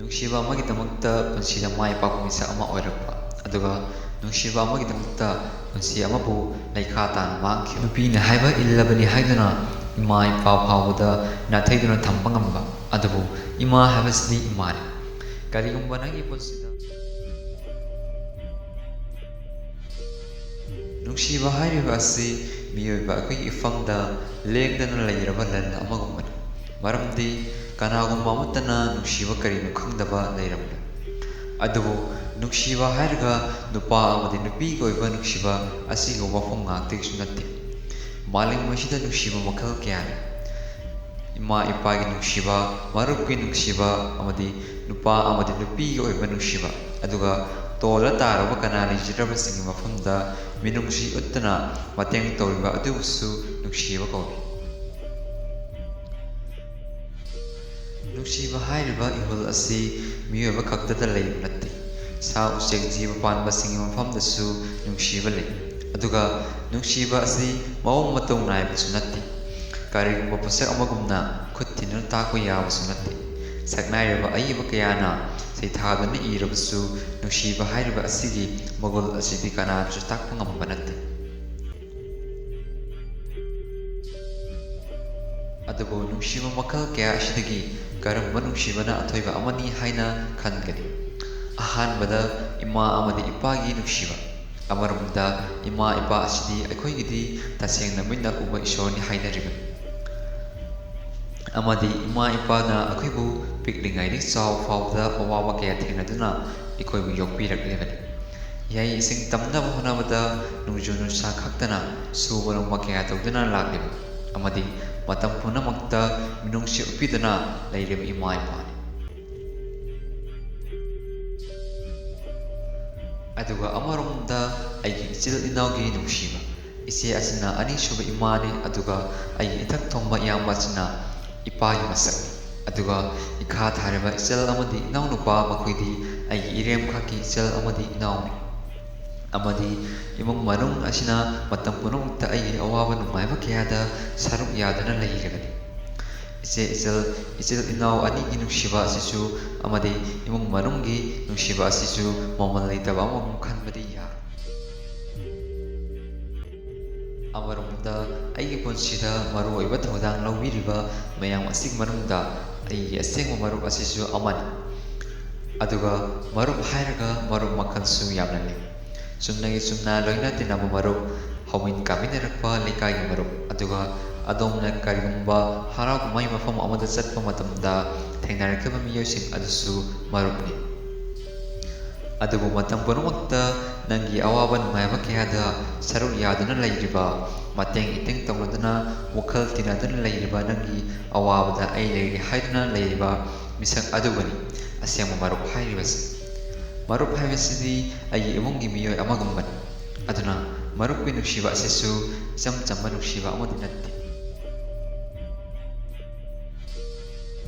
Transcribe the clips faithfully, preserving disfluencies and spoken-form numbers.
ꯅꯨꯡꯁꯤꯕ ꯑꯃꯒꯤꯗꯃꯛꯇ ꯄꯨꯟꯁꯤꯗ ꯃꯥꯏ ꯄꯥꯛꯄ ꯃꯤꯁꯛ ꯑꯃ ꯑꯣꯏꯔꯛꯄ, ꯑꯗꯨꯒ ꯅꯨꯡꯁꯤꯕ ꯑꯃꯒꯤꯗꯃꯛꯇ ꯄꯨꯟꯁꯤ ꯑꯃꯕꯨ ꯂꯩꯈꯥ ꯇꯥꯅ ꯃꯥꯡꯈꯤꯕ꯫ ꯅꯨꯄꯤꯅ ꯍꯥꯏꯕ ꯏꯜꯂꯕꯅꯤ ꯍꯥꯏꯗꯨꯅ ꯏꯃꯥ ꯏꯄꯥ ꯐꯥꯎꯕꯗ ꯅꯥꯊꯩꯗꯨꯅ ꯊꯝꯕ ꯉꯝꯕ, ꯑꯗꯨꯕꯨ ꯏꯃꯥ ꯍꯥꯏꯕꯁꯤꯗꯤ ꯏꯃꯥꯅꯤ꯫ ꯀꯔꯤꯒꯨꯝꯕ ꯅꯪꯒꯤ ꯄꯨꯟꯁꯤꯗ ꯅꯨꯡꯁꯤꯕ ꯍꯥꯏꯔꯤꯕ ꯑꯁꯤ ꯃꯤꯑꯣꯏꯕ ꯑꯩꯈꯣꯏꯒꯤ ꯏꯐꯝꯗ ꯂꯦꯡꯗꯅ ꯂꯩꯔꯕ ꯂꯟ ꯑꯃꯒꯨꯝꯕꯅꯤ꯫ ꯃꯔꯝꯗꯤ ꯀꯅꯥꯒꯨꯝꯕ ꯑꯃꯠꯇꯅ ꯅꯨꯡꯁꯤꯕ ꯀꯔꯤꯅꯣ ꯈꯪꯗꯕ ꯂꯩꯔꯝꯂꯣꯏ꯫ ꯑꯗꯨꯕꯨ ꯅꯨꯡꯁꯤꯕ ꯍꯥꯏꯔꯒ ꯅꯨꯄꯥ ꯑꯃꯗꯤ ꯅꯨꯄꯤꯒꯤ ꯑꯣꯏꯕ ꯅꯨꯡꯁꯤꯕ ꯑꯁꯤꯒꯤ ꯋꯥꯐꯝ ꯉꯥꯛꯇꯒꯤꯁꯨ ꯅꯠꯇꯦ꯫ ꯃꯥꯂꯦꯝ ꯑꯁꯤꯗ ꯅꯨꯡꯁꯤꯕ ꯃꯈꯜ ꯀꯌꯥꯅꯤ꯫ ꯏꯃꯥ ꯏꯄꯥꯒꯤ ꯅꯨꯡꯁꯤꯕ, ꯃꯔꯨꯞꯀꯤ ꯅꯨꯡꯁꯤꯕ, ꯑꯃꯗꯤ ꯅꯨꯄꯥ ꯑꯃꯗꯤ ꯅꯨꯄꯤꯒꯤ ꯑꯣꯏꯕ ꯅꯨꯡꯁꯤꯕ, ꯑꯗꯨꯒ ꯇꯣꯜꯂ ꯇꯥꯔꯕ ꯀꯅꯥ ꯂꯩꯖꯗ꯭ꯔꯕꯁꯤꯡꯒꯤ ꯃꯐꯝꯗ ꯃꯤꯅꯨꯡꯁꯤ ꯎꯠꯇꯨꯅ ꯃꯇꯦꯡ ꯇꯧꯔꯤꯕ ꯑꯗꯨꯕꯨꯁꯨ ꯅꯨꯡꯁꯤꯕ ꯀꯧꯏ꯫ ꯅꯨꯡꯁꯤꯕ ꯍꯥꯏꯔꯤꯕ ꯏꯍꯨꯜ ꯑꯁꯤ ꯃꯤꯑꯣꯏꯕ ꯈꯛꯇꯗ ꯂꯩꯕ ꯅꯠꯇꯦ꯫ ꯁꯥ ꯎꯆꯦꯛ ꯖꯤꯕ ꯄꯥꯟꯕꯁꯤꯡꯒꯤ ꯃꯐꯝꯗꯁꯨ ꯅꯨꯡꯁꯤꯕ ꯂꯩ꯫ ꯑꯗꯨꯒ ꯅꯨꯡꯁꯤꯕ ꯑꯁꯤ ꯃꯑꯣꯡ ꯃꯇꯧ ꯅꯥꯏꯕꯁꯨ ꯅꯠꯇꯦ꯫ ꯀꯔꯤꯒꯨꯝꯕ ꯄꯣꯠꯁꯛ ꯑꯃꯒꯨꯝꯅ ꯈꯨꯠ ꯊꯤꯟꯗꯨꯅ ꯇꯥꯛꯄ ꯌꯥꯕꯁꯨ ꯅꯠꯇꯦ꯫ ꯁꯛꯅꯥꯏꯔꯕ ꯑꯏꯕ ꯀꯌꯥꯅ ꯁꯩꯊꯥꯗꯨꯅ ꯏꯔꯕꯁꯨ ꯅꯨꯡꯁꯤꯕ ꯍꯥꯏꯔꯤꯕ ꯑꯁꯤꯒꯤ ꯃꯒꯨꯜ ꯑꯁꯤꯗꯤ ꯀꯅꯥꯅꯁꯨ ꯇꯥꯛꯄ ꯉꯝꯕ ꯅꯠꯇꯦ꯫ ꯑꯗꯨꯕꯨ ꯅꯨꯡꯁꯤꯕ ꯃꯈꯜ ꯀꯌꯥ ꯑꯁꯤꯗꯒꯤ ꯀꯔꯝꯕ ꯅꯨꯡꯁꯤꯕꯅ ꯑꯊꯣꯏꯕ ꯑꯃꯅꯤ ꯍꯥꯏꯅ ꯈꯟꯒꯅꯤ? ꯑꯍꯥꯟꯕꯗ, ꯏꯃꯥ ꯑꯃꯗꯤ ꯏꯄꯥꯒꯤ ꯅꯨꯡꯁꯤꯕ꯫ ꯑꯃꯔꯣꯝꯗ, ꯏꯃꯥ ꯏꯄꯥ ꯑꯁꯤꯗꯤ ꯑꯩꯈꯣꯏꯒꯤꯗꯤ ꯇꯁꯦꯡꯅ ꯃꯤꯠꯅ ꯎꯕ ꯏꯁꯣꯔꯅꯤ ꯍꯥꯏꯅꯔꯤꯕꯅꯤ꯫ ꯑꯃꯗꯤ ꯏꯃꯥ ꯏꯄꯥꯅ ꯑꯩꯈꯣꯏꯕꯨ ꯄꯤꯛꯂꯤꯉꯩꯗꯒꯤ ꯆꯥꯎ ꯐꯥꯎꯕꯗ ꯑꯋꯥꯕ ꯀꯌꯥ ꯊꯦꯡꯅꯗꯨꯅ ꯑꯩꯈꯣꯏꯕꯨ ꯌꯣꯛꯄꯤꯔꯛꯂꯤꯕꯅꯤ꯫ ꯏꯍꯩ ꯏꯁꯤꯡ ꯇꯝꯅꯕ ꯍꯣꯠꯅꯕꯗ ꯅꯣꯡꯖꯨ ꯅꯨꯡꯁꯥ ꯈꯛꯇꯅ ꯁꯨꯕ ꯅꯣꯝꯕ ꯀꯌꯥ ꯇꯧꯗꯨꯅ ꯂꯥꯛꯂꯤꯕ ꯑꯃꯗꯤ ꯃꯇꯝ ꯄꯨꯝꯅꯃꯛꯇ ꯃꯤꯅꯨꯡꯁꯤ ꯎꯠꯄꯤꯗꯨꯅ ꯂꯩꯔꯤꯕ ꯏꯃꯥ ꯏꯄꯥꯅꯤ꯫ ꯑꯗꯨꯒ ꯑꯃꯔꯣꯝꯗ ꯑꯩꯒꯤ ꯏꯆꯤꯜ ꯏꯅꯥꯎꯒꯤ ꯅꯨꯡꯁꯤꯕ꯫ ꯏꯆꯦ ꯑꯁꯤꯅ ꯑꯅꯤꯁꯨꯕ ꯏꯃꯥꯅꯤ, ꯑꯗꯨꯒ ꯑꯩꯒꯤ ꯏꯊꯛ ꯊꯣꯡꯕ ꯏꯌꯥꯝꯕ ꯑꯁꯤꯅ ꯏꯄꯥꯒꯤ ꯃꯁꯛꯅꯤ꯫ ꯑꯗꯨꯒ ꯏꯈꯥ ꯊꯥꯔꯤꯕ ꯏꯆꯜ ꯑꯃꯗꯤ ꯏꯅꯥꯎꯅꯨꯄꯥ ꯃꯈꯣꯏꯗꯤ ꯑꯩꯒꯤ ꯏꯔꯦꯝꯈꯥꯛꯀꯤ ꯏꯆꯜ ꯑꯃꯗꯤ ꯏꯅꯥꯎꯅꯤ꯫ ꯑꯃꯗꯤ ꯏꯃꯨꯡ ꯃꯅꯨꯡ ꯑꯁꯤꯅ ꯃꯇꯝ ꯄꯨꯝꯅꯃꯛꯇ ꯑꯩꯒꯤ ꯑꯋꯥꯕ ꯅꯨꯡꯉꯥꯏꯕ ꯀꯌꯥꯗ ꯁꯔꯨꯛ ꯌꯥꯗꯨꯅ ꯂꯩꯔꯤꯕꯅꯤ꯫ ꯏꯆꯦ ꯏꯆꯜ, ꯏꯆꯤꯜ ꯏꯅꯥꯎ ꯑꯅꯤꯒꯤ ꯅꯨꯡꯁꯤꯕ ꯑꯁꯤꯁꯨ ꯑꯃꯗꯤ ꯏꯃꯨꯡ ꯃꯅꯨꯡꯒꯤ ꯅꯨꯡꯁꯤꯕ ꯑꯁꯤꯁꯨ ꯃꯃꯜ ꯂꯩꯇꯕ ꯑꯃꯒꯨꯝ ꯈꯟꯕꯗꯤ ꯌꯥꯔꯣꯏ꯫ ꯑꯃꯔꯣꯝꯗ, ꯑꯩꯒꯤ ꯄꯨꯟꯁꯤꯗ ꯃꯔꯨꯑꯣꯏꯕ ꯊꯧꯗꯥꯡ ꯂꯧꯕꯤꯔꯤꯕ ꯃꯌꯥꯝ ꯑꯁꯤꯒꯤ ꯃꯅꯨꯡꯗ ꯑꯩꯒꯤ ꯑꯁꯦꯡꯕ ꯃꯔꯨꯞ ꯑꯁꯤꯁꯨ ꯑꯃꯅꯤ꯫ ꯑꯗꯨꯒ ꯃꯔꯨꯞ ꯍꯥꯏꯔꯒ ꯃꯔꯨꯞ ꯃꯈꯜꯁꯨ ꯌꯥꯝꯅ ꯂꯩ꯫ ꯆꯨꯝꯅꯒꯤ ꯆꯨꯝꯅ ꯂꯣꯏꯅ ꯇꯤꯟꯅꯕ ꯃꯔꯨꯞ, ꯍꯧꯃꯤꯟ ꯀꯥꯃꯤꯟꯅꯔꯛꯄ ꯂꯩꯀꯥꯏꯒꯤ ꯃꯔꯨꯞ, ꯑꯗꯨꯒ ꯑꯗꯣꯝꯅ ꯀꯔꯤꯒꯨꯝꯕ ꯍꯔꯥꯎ ꯀꯨꯝꯍꯩ ꯃꯐꯝ ꯑꯃꯗ ꯆꯠꯄ ꯃꯇꯝꯗ ꯊꯦꯡꯅꯔꯛꯈꯤꯕ ꯃꯤꯑꯣꯏꯁꯤꯡ ꯑꯗꯨꯁꯨ ꯃꯔꯨꯞꯅꯤ꯫ ꯑꯗꯨꯕꯨ ꯃꯇꯝ ꯄꯨꯝꯅꯃꯛꯇ ꯅꯪꯒꯤ ꯑꯋꯥꯕ ꯅꯨꯡꯉꯥꯏꯕ ꯀꯌꯥꯗ ꯁꯔꯨꯛ ꯌꯥꯗꯨꯅ ꯂꯩꯔꯤꯕ, ꯃꯇꯦꯡ ꯏꯇꯦꯡ ꯇꯧꯅꯗꯨꯅ, ꯋꯥꯈꯜ ꯇꯤꯟꯅꯗꯨꯅ ꯂꯩꯔꯤꯕ ꯅꯪꯒꯤ ꯑꯋꯥꯕꯗ ꯑꯩ ꯂꯩꯔꯤ ꯍꯥꯏꯗꯨꯅ ꯂꯩꯔꯤꯕ ꯃꯤꯁꯛ ꯑꯗꯨꯕꯨꯅꯤ ꯑꯁꯦꯡꯕ ꯃꯔꯨꯞ ꯍꯥꯏꯔꯤꯕꯁꯤ꯫ ꯃꯔꯨꯞ ꯍꯥꯏꯕꯁꯤꯗꯤ ꯑꯩꯒꯤ ꯏꯃꯨꯡꯒꯤ ꯃꯤꯑꯣꯏ ꯑꯃꯒꯨꯝꯕꯅꯤ꯫ ꯑꯗꯨꯅ ꯃꯔꯨꯞꯀꯤ ꯅꯨꯡꯁꯤꯕ ꯑꯁꯤꯁꯨ ꯏꯆꯝ ꯆꯝꯕ ꯅꯨꯡꯁꯤꯕ ꯑꯃꯗꯤ ꯅꯠꯇꯦ꯫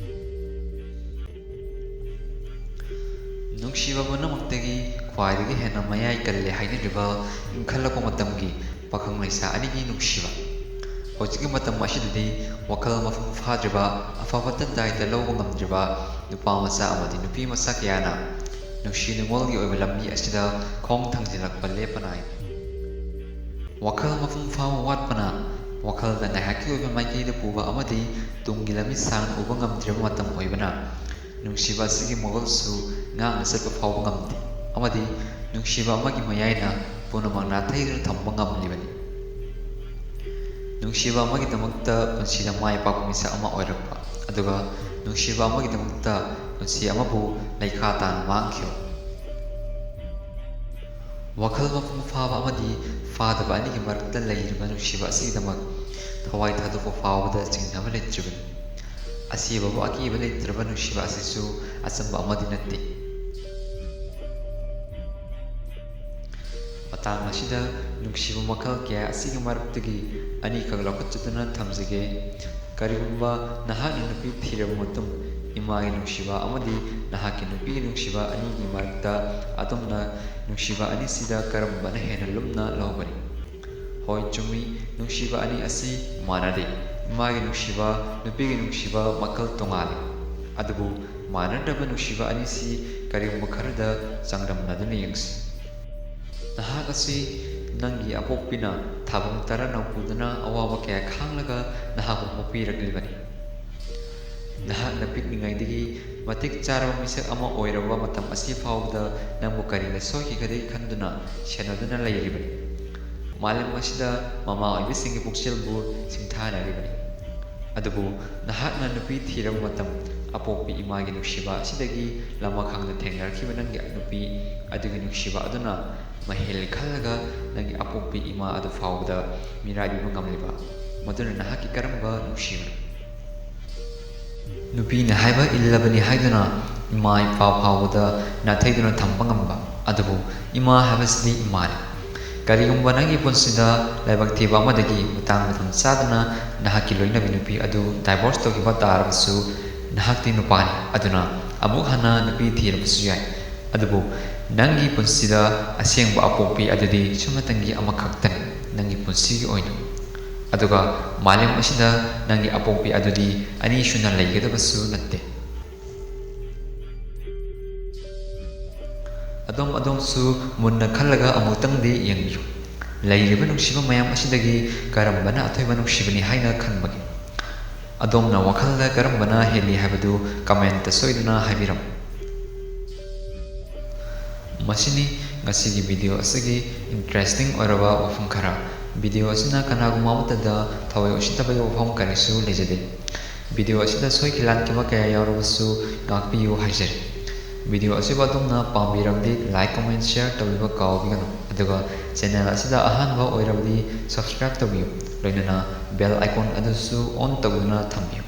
ꯅꯨꯡꯁꯤꯕ ꯄꯨꯝꯅꯃꯛꯇꯒꯤ ꯈ꯭ꯋꯥꯏꯗꯒꯤ ꯍꯦꯟꯅ ꯃꯌꯥꯏ ꯀꯜꯂꯦ ꯍꯥꯏꯅꯔꯤꯕ ꯏꯟꯈꯠꯂꯛꯄ ꯃꯇꯝꯒꯤ ꯄꯥꯈꯪ ꯂꯩꯁꯥ ꯑꯅꯤꯒꯤ ꯅꯨꯡꯁꯤꯕ꯫ ꯍꯧꯖꯤꯛꯀꯤ ꯃꯇꯝ ꯑꯁꯤꯗꯗꯤ ꯋꯥꯈꯜ ꯃꯄꯨꯡ ꯐꯥꯗ꯭ꯔꯤꯕ, ꯑꯐꯕꯇ ꯗꯥꯏꯇ ꯂꯧꯕ ꯉꯝꯗ꯭ꯔꯤꯕ ꯅꯨꯄꯥ ꯃꯆꯥ ꯑꯃꯗꯤ ꯅꯨꯄꯤ ꯃꯆꯥ ꯀꯌꯥꯅ ꯅꯨꯡꯁꯤ ꯅꯨꯡꯉꯣꯜꯒꯤ ꯑꯣꯏꯕ ꯂꯝꯕꯤ ꯑꯁꯤꯗ ꯈꯣꯡ ꯊꯥꯡꯖꯤꯜꯂꯛꯄ ꯂꯦꯞꯄ ꯅꯥꯏꯗꯦ꯫ ꯋꯥꯈꯜ ꯃꯄꯨꯡ ꯐꯥꯕ ꯋꯥꯠꯄꯅ ꯋꯥꯈꯜꯗ ꯉꯥꯏꯍꯥꯛꯀꯤ ꯑꯣꯏꯕ ꯃꯥꯏꯀꯩꯗ ꯄꯨꯕ ꯑꯃꯗꯤ ꯇꯨꯡꯒꯤ ꯂꯝꯕꯤ ꯁꯥꯡꯅ ꯎꯕ ꯉꯝꯗ꯭ꯔꯤꯕ ꯃꯇꯝ ꯑꯣꯏꯕꯅ, ꯅꯨꯡꯁꯤꯕ ꯑꯁꯤꯒꯤ ꯃꯒꯨꯜꯁꯨ ꯉꯥꯛꯅ ꯆꯠꯄ ꯐꯥꯎꯕ ꯉꯝꯗꯦ, ꯑꯃꯗꯤ ꯅꯨꯡꯁꯤꯕ ꯑꯃꯒꯤ ꯃꯌꯥꯏꯅ ꯄꯨꯝꯅꯃꯛ ꯅꯥꯊꯩꯗꯨꯅ ꯊꯝꯕ ꯉꯝꯂꯤꯕꯅꯤ꯫ ꯅꯨꯡꯁꯤꯕ ꯑꯃꯒꯤꯗꯃꯛꯇ ꯄꯨꯟꯁꯤꯗ ꯃꯥꯏ ꯄꯥꯛꯄ ꯃꯤꯁꯛ ꯑꯃ ꯑꯣꯏꯔꯛꯄ, ꯑꯗꯨꯒ ꯅꯨꯡꯁꯤꯕ ꯑꯃꯒꯤꯗꯃꯛꯇ ꯄꯨꯟꯁꯤ ꯑꯃꯕꯨ ꯂꯩꯈꯥ ꯇꯥꯅ ꯃꯥꯡꯈꯤꯕ꯫ ꯋꯥꯈꯜ ꯃꯄꯨꯡ ꯐꯥꯕ ꯑꯃꯗꯤ ꯐꯥꯗꯕ ꯑꯅꯤꯒꯤ ꯃꯔꯛꯇ ꯂꯩꯔꯤꯕ ꯅꯨꯡꯁꯤꯕ ꯑꯁꯤꯒꯤꯗꯃꯛ ꯊꯋꯥꯏ ꯊꯥꯗꯣꯛꯄ ꯐꯥꯎꯕꯗ ꯆꯤꯡꯅꯕ ꯂꯩꯇ꯭ꯔꯤꯕꯅꯤ꯫ ꯑꯁꯤꯕꯕꯨ ꯑꯀꯤꯕ ꯂꯩꯇ꯭ꯔꯕ ꯅꯨꯡꯁꯤꯕ ꯑꯁꯤꯁꯨ ꯑꯆꯝꯕ ꯑꯃꯗꯤ ꯅꯠꯇꯦ꯫ ꯃꯇꯥꯡ ꯑꯁꯤꯗ ꯅꯨꯡꯁꯤꯕ ꯃꯈꯜ ꯀꯌꯥ ꯑꯁꯤꯒꯤ ꯃꯔꯛꯇꯒꯤ ꯑꯅꯤꯈꯛ ꯂꯧꯈꯠꯆꯗꯨꯅ ꯊꯝꯖꯒꯦ꯫ ꯀꯔꯤꯒꯨꯝꯕ ꯅꯍꯥꯛꯅ ꯅꯨꯄꯤ ꯊꯤꯔꯕ ꯃꯇꯨꯡ, ꯏꯃꯥꯒꯤ ꯅꯨꯡꯁꯤꯕ ꯑꯃꯗꯤ ꯅꯍꯥꯛꯀꯤ ꯅꯨꯄꯤꯒꯤ ꯅꯨꯡꯁꯤꯕ ꯑꯅꯤꯒꯤ ꯃꯔꯛꯇ ꯑꯗꯣꯝꯅ ꯅꯨꯡꯁꯤꯕ ꯑꯅꯤꯁꯤꯗ ꯀꯔꯝꯕꯅ ꯍꯦꯟꯅ ꯂꯨꯝꯅ ꯂꯧꯒꯅꯤ? ꯍꯣꯏ, ꯆꯨꯝꯃꯤ, ꯅꯨꯡꯁꯤꯕ ꯑꯅꯤ ꯑꯁꯤ ꯃꯥꯟꯅꯗꯦ꯫ ꯏꯃꯥꯒꯤ ꯅꯨꯡꯁꯤꯕ, ꯅꯨꯄꯤꯒꯤ ꯅꯨꯡꯁꯤꯕ ꯃꯈꯜ ꯇꯣꯉꯥꯜꯂꯤ꯫ ꯑꯗꯨꯕꯨ ꯃꯥꯟꯅꯗꯕ ꯅꯨꯡꯁꯤꯕ ꯑꯅꯤꯁꯤ ꯀꯔꯤꯒꯨꯝꯕ ꯈꯔꯗ ꯆꯥꯡꯗꯝꯅꯗꯨꯅ ꯌꯦꯡꯁꯤ꯫ ꯅꯍꯥꯛ ꯑꯁꯤ ꯅꯪꯒꯤ ꯑꯄꯣꯛꯄꯤꯅ ꯊꯥꯕꯨꯡ ꯇꯔꯥꯅ ꯄꯨꯗꯨꯅ ꯑꯋꯥꯕ ꯀꯌꯥ ꯈꯥꯡꯂꯒ ꯅꯍꯥꯛꯄꯨ ꯄꯣꯛꯄꯤꯔꯛꯂꯤꯕꯅꯤ꯫ ꯅꯍꯥꯛꯅ ꯄꯤꯛꯂꯤꯉꯩꯗꯒꯤ ꯃꯇꯤꯛ ꯆꯥꯔꯕ ꯃꯤꯁꯛ ꯑꯃ ꯑꯣꯏꯔꯕ ꯃꯇꯝ ꯑꯁꯤ ꯐꯥꯎꯕꯗ ꯅꯪꯕꯨ ꯀꯔꯤꯗ ꯁꯣꯏꯈꯤꯒꯗꯒꯦ ꯈꯟꯗꯨꯅ ꯁꯦꯟꯅꯗꯨꯅ ꯂꯩꯔꯤꯕꯅꯤ꯫ ꯃꯥꯂꯦꯝ ꯑꯁꯤꯗ ꯃꯃꯥ ꯑꯣꯏꯕꯁꯤꯡꯒꯤ ꯄꯨꯛꯆꯦꯜꯕꯨ ꯁꯤꯡꯊꯥꯅꯔꯤꯕꯅꯤ꯫ ꯑꯗꯨꯕꯨ ꯅꯍꯥꯛꯅ ꯅꯨꯄꯤ ꯊꯤꯔꯕ ꯃꯇꯝ, ꯑꯄꯣꯛꯄꯤ ꯏꯃꯥꯒꯤ ꯅꯨꯡꯁꯤꯕ ꯑꯁꯤꯗꯒꯤ ꯂꯃꯈꯥꯡꯗ ꯊꯦꯡꯅꯔꯛꯈꯤꯕ ꯅꯪꯒꯤ ꯅꯨꯄꯤ ꯑꯗꯨꯒꯤ ꯅꯨꯡꯁꯤꯕ ꯑꯗꯨꯅ ꯃꯍꯦꯜ ꯈꯜꯂꯒ ꯅꯪꯒꯤ ꯑꯄꯣꯛꯄꯤ ꯏꯃꯥ ꯑꯗꯨ ꯐꯥꯎꯕꯗ ꯃꯤꯔꯥꯏꯕꯤꯕ ꯉꯝꯂꯤꯕ, ꯃꯗꯨꯅ ꯅꯍꯥꯛꯀꯤ ꯀꯔꯝꯕ ꯅꯨꯡꯁꯤꯕꯅꯣ? ꯅꯨꯄꯤꯅ ꯍꯥꯏꯕ ꯏꯜꯂꯕꯅꯤ ꯍꯥꯏꯗꯨꯅ ꯏꯃꯥ ꯏꯄꯥ ꯐꯥꯎꯕꯗ ꯅꯥꯊꯩꯗꯨꯅ ꯊꯝꯕ ꯉꯝꯕ, ꯑꯗꯨꯕꯨ ꯏꯃꯥ ꯍꯥꯏꯕꯁꯤꯗꯤ ꯏꯃꯥꯅꯤ꯫ ꯀꯔꯤꯒꯨꯝꯕ ꯅꯪꯒꯤ ꯄꯨꯟꯁꯤꯗ ꯂꯥꯏꯕꯛ ꯊꯤꯕ ꯑꯃꯗꯒꯤ ꯃꯇꯥꯡ ꯃꯇꯝ ꯆꯥꯗꯅ ꯅꯍꯥꯛꯀꯤ ꯂꯣꯏꯅꯕꯤ ꯅꯨꯄꯤ ꯑꯗꯨ divorce ꯇꯧꯈꯤꯕ ꯇꯥꯔꯕꯁꯨ, ꯅꯍꯥꯛꯇꯤ ꯅꯨꯄꯥꯅꯤ, ꯑꯗꯨꯅ ꯑꯃꯨꯛ ꯍꯟꯅ ꯅꯨꯄꯤ ꯊꯤꯔꯕꯁꯨ ꯌꯥꯏ꯫ ꯑꯗꯨꯕꯨ ꯅꯪꯒꯤ ꯄꯨꯟꯁꯤꯗ ꯑꯁꯦꯡꯕ ꯑꯄꯣꯛꯄꯤ ꯑꯗꯨꯗꯤ ꯁꯨꯞꯅꯇꯪꯒꯤ ꯑꯃꯈꯛꯇꯅꯤ, ꯅꯪꯒꯤ ꯄꯨꯟꯁꯤꯒꯤ ꯑꯣꯏꯅ꯫ ꯑꯗꯨꯒ ꯃꯥꯂꯦꯝ ꯑꯁꯤꯗ ꯅꯪꯒꯤ ꯑꯄꯣꯛꯄꯤ ꯑꯗꯨꯗꯤ ꯑꯅꯤ ꯁꯨꯅ ꯂꯩꯒꯗꯕꯁꯨ ꯅꯠꯇꯦ꯫ ꯑꯗꯣꯝ ꯑꯗꯣꯝꯁꯨ ꯃꯨꯟꯅ ꯈꯜꯂꯒ ꯑꯃꯨꯛꯇꯪꯗꯤ ꯌꯦꯡꯕꯤꯌꯨ꯫ ꯂꯩꯔꯤꯕ ꯅꯨꯡꯁꯤꯕ ꯃꯌꯥꯝ ꯑꯁꯤꯗꯒꯤ ꯀꯔꯝꯕꯅ ꯑꯊꯣꯏꯕ ꯅꯨꯡꯁꯤꯕꯅꯤ ꯍꯥꯏꯅ ꯈꯟꯕꯒꯦ? ꯑꯗꯣꯝꯅ ꯋꯥꯈꯜꯗ ꯀꯔꯝꯕꯅ ꯍꯦꯜꯂꯤ ꯍꯥꯏꯕꯗꯨ comment ꯁꯣꯏꯗꯅ ꯍꯥꯏꯕꯤꯔꯝꯃꯨ꯫ ꯃꯁꯤꯅꯤ ꯉꯁꯤꯒꯤ video ꯑꯁꯤꯒꯤ interesting ꯑꯣꯏꯔꯕ ꯋꯥꯐꯝ ꯈꯔ꯫ Video ꯑꯁꯤꯅ ꯀꯅꯥꯒꯨꯝꯕ ꯑꯃꯠꯇꯗ ꯊꯋꯥꯏ ꯎꯁꯤꯠꯇꯕꯒꯤ ꯋꯥꯐꯝ ꯀꯔꯤꯁꯨ ꯂꯩꯖꯗꯦ꯫ Video ꯑꯁꯤꯗ ꯁꯣꯏꯈꯤ ꯂꯥꯟꯈꯤꯕ ꯀꯌꯥ ꯌꯥꯎꯔꯕꯁꯨ ꯉꯥꯛꯄꯤꯌꯨ ꯍꯥꯏꯖꯔꯤ꯫ Video ꯑꯁꯤꯕꯨ ꯑꯗꯣꯝꯅ ꯄꯥꯝꯕꯤꯔꯕꯗꯤ like, comment, share ꯇꯧꯕꯤꯕ ꯀꯥꯎꯕꯤꯒꯅꯨ꯫ ꯑꯗꯨꯒ channel ꯑꯁꯤꯗ ꯑꯍꯥꯟꯕ ꯑꯣꯏꯔꯕꯗꯤ subscribe ꯇꯧꯕꯤꯌꯨ, ꯂꯣꯏꯅꯅ bell icon ꯑꯗꯨꯁꯨ on ꯇꯧꯗꯨꯅ ꯊꯝꯕꯤꯌꯨ꯫